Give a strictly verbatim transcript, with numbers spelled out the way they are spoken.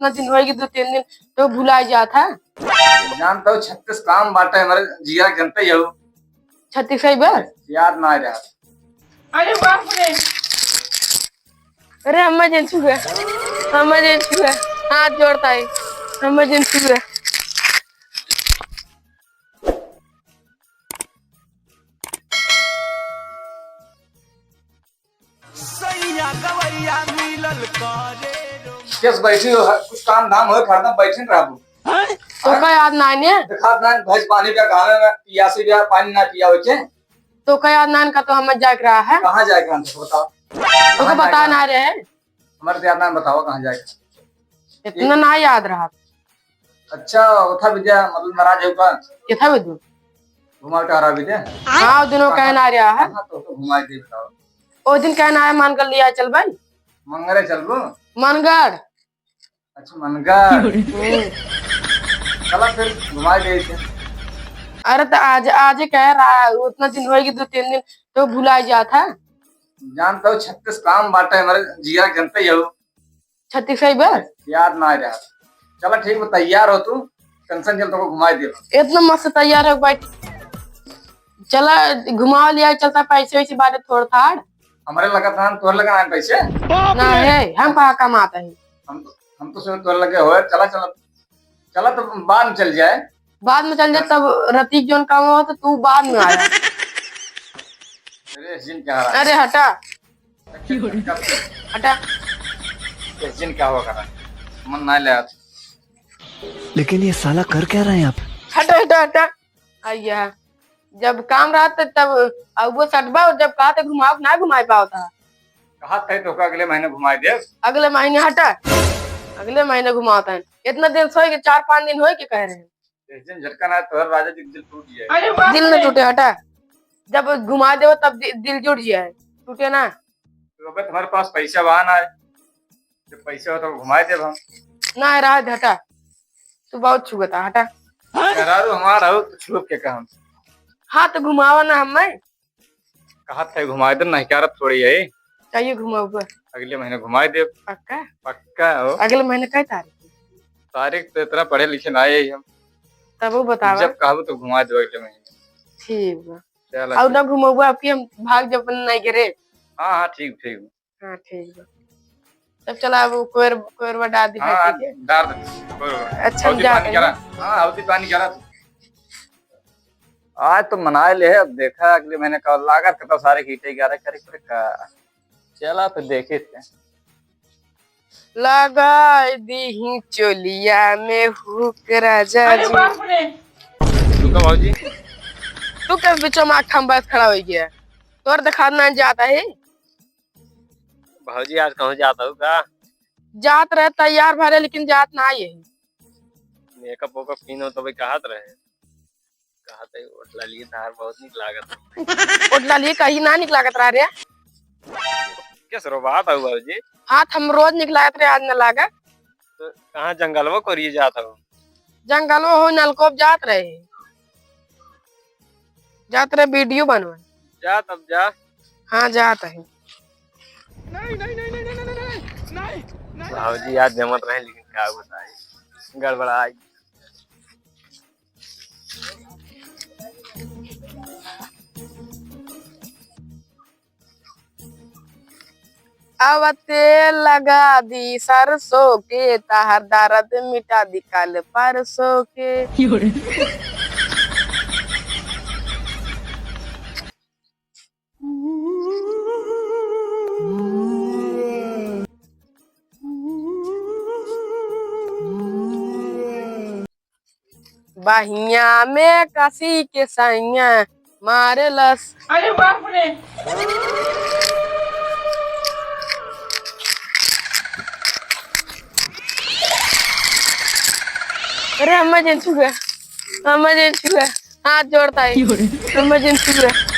उतना दिन होइगी, दो तीन दिन, तो भुलाइ जात है। जानत हो, छत्तीस काम बाटे हमरे, जिया जनते ही हो। छत्तीस ही बा? याद ना आ रहा। अरे बाप रे। अरे हमें जिन छुए, हमें जिन छुए, हाथ जोड़त है, हमें जिन छुए। सैया गवैया मिलल करे रो। कैसे बैठी हो? कुछ काम धाम होए, हरदम बैठे रहबू। तो का याद ना आने? देखा ना, भैंस पानी का गाँव में पियासी भी पानी ना पिया होके। तो का याद ना आने का तो हमें जाए के रहा है। कहाँ जाए के रहा है, बताओ। तो का कहाँ जाए बता के ना रहा? रहे। हमारे तो याद ना, बताओ कहाँ जाए के। इतना ना याद रहा। अच्छा, उठा विद्या, मतलब नाराज हो का? किथा विद्या? घुमा टहरा विद्या। हाँ, वो दिन वो कहाँ? कहना आ रहा है। कहाँ तो, तो घुमा के बताओ। ओ दिन कहना है, मनगढ़ लिया चल भाई। मनगढ़ चलबो? मनगढ़। अच्छा, मनगढ़। हम्म। चला फिर घुमा दे इसे। अरे तो आज, आज ही कह रहा है, उतना दिन होइगी, दो तीन दिन तो भुलाइ जात है। जानत हो, छत्तीस काम बाटे हमरे, जिया जनते ही हो। छत्तीस ही बा? याद ना आ रहा। चला ठीक बा, तैयार हो तू, tension चल, तोको घुमाई दे। इतना मस्त तैयार हो बैठ, चला घुमावा लिया, चलता पैसे वैसे बाटे थोड़ थाड़। हमरे लगा था, तोर लगा ना पैसे? ना है, हम कहाँ कमाता है? हम तो, हम तो सोचे तोर लगे हो, चला, चला, चला तो बाद में चल जाए। बाद में चल जाए, तब रतीक जोन काम हो तो तू बाद में आया। अरे जिन क्या हो रहा है? अरे हटा। हटा। ये जिन क्या हुआ करा? मन ना ले आज। लेकिन ये साला कर क्या रहा है यहाँ पे? हटा, हटा, हटा। आइया, जब काम रहत तब अउबो सटबा, और जब कहत घुमाओ, ना घुमाए पावत है। कहत है तो का अगले महीने घुमाए देब। अगले महीने हटा, अगले महीने घुमावत है। इतना दिन सोए के, चार पाँच दिन होए के कह रहे हैं। जिस दिन झटका ना तोहर राजा जी के दिल टूट जाए। अरे बाप रे। दिल न टूटे, हटा। जब घुमा देबो तब दि-, दिल जुड़ जाए, टूटे ना। तो अबे तुम्हारे पास पैसा बा ना, जब पैसा हो तो घुमाए देब हम। ना, रह दे, हटा। तू बहुत छुअता, हटा। मेहरारू हमार हो तो छुअब के कहम। हाँ, तो घुमावा ना हमें। कहत है घुमाए दे, नहीं करत थोड़ी है। चाहिए घुमाऊबा। अगले महीने घुमाए देब। पक्का? पक्का हो। अगले महीने कै तारीख? तारीख तो इतना पढ़े लिखे ना आए ही हम। तब वो बतावा। जब कहबो तो घुमाए देब अगले महीने। ठीक बा। चल, और ठीक। ना घुमाऊबा आपकी, हम भाग जब नहीं करे। हाँ, हाँ, ठीक, ठीक। हाँ, ठीक बा। तब चला, अब कोयर, कोयरवा डाल दी हाँ, भाई, ठीक है? डाल दे, कोयरवा। अच्छा, हम हल्दी जाते पानी हैं। करा। हाँ, हल्दी पानी करा। आज तो मनाए ले है, अब देखा अगले महीने का लागत, कितना सारे हीटे ग्यारह करे, करे का। चला, फिर देखे थे। लगा दीही चोलिया में हुक, राजा अरे जी। बाप रे। रुको भौजी। तू के बीचों में आँख में बस खड़ा हो गया? तोर देखा ना जाता है। भौजी, आज कहूँ जात हो का? जात रहे तैयार भरे, लेकिन जात ना आई है। मेकअप वेकअप कीनो तो भाई कहत रहे। कहत है, "ओठ लाली तार बहुत निक लागत है।" ओठ लाली कहीं ना निक लागत रहा रे। कैसे रो बात है भौजी? हाँ, तो हम रोज निक लागत रहे, आज ना लागत। तो कहाँ जंगलवा कोरिये जात हो? जंगलवा हो, नलकोप जात रहे। जात रहे वीडियो बनवा। जा तब जा। हाँ, जात है। नहीं, नहीं, नहीं। बाबूजी याद जमत रहे, लेकिन का बताई, गड़बड़ाई। अब तेल लगा दी सरसों के, तहर दर्द मिटा दी कल परसों के। बहिया में कसी के सैया मारेलस। अरे बाप रे। अरे अम्मा जान छुए, अम्मा जान छुए, हाथ जोड़ता है। अम्मा जान छुए।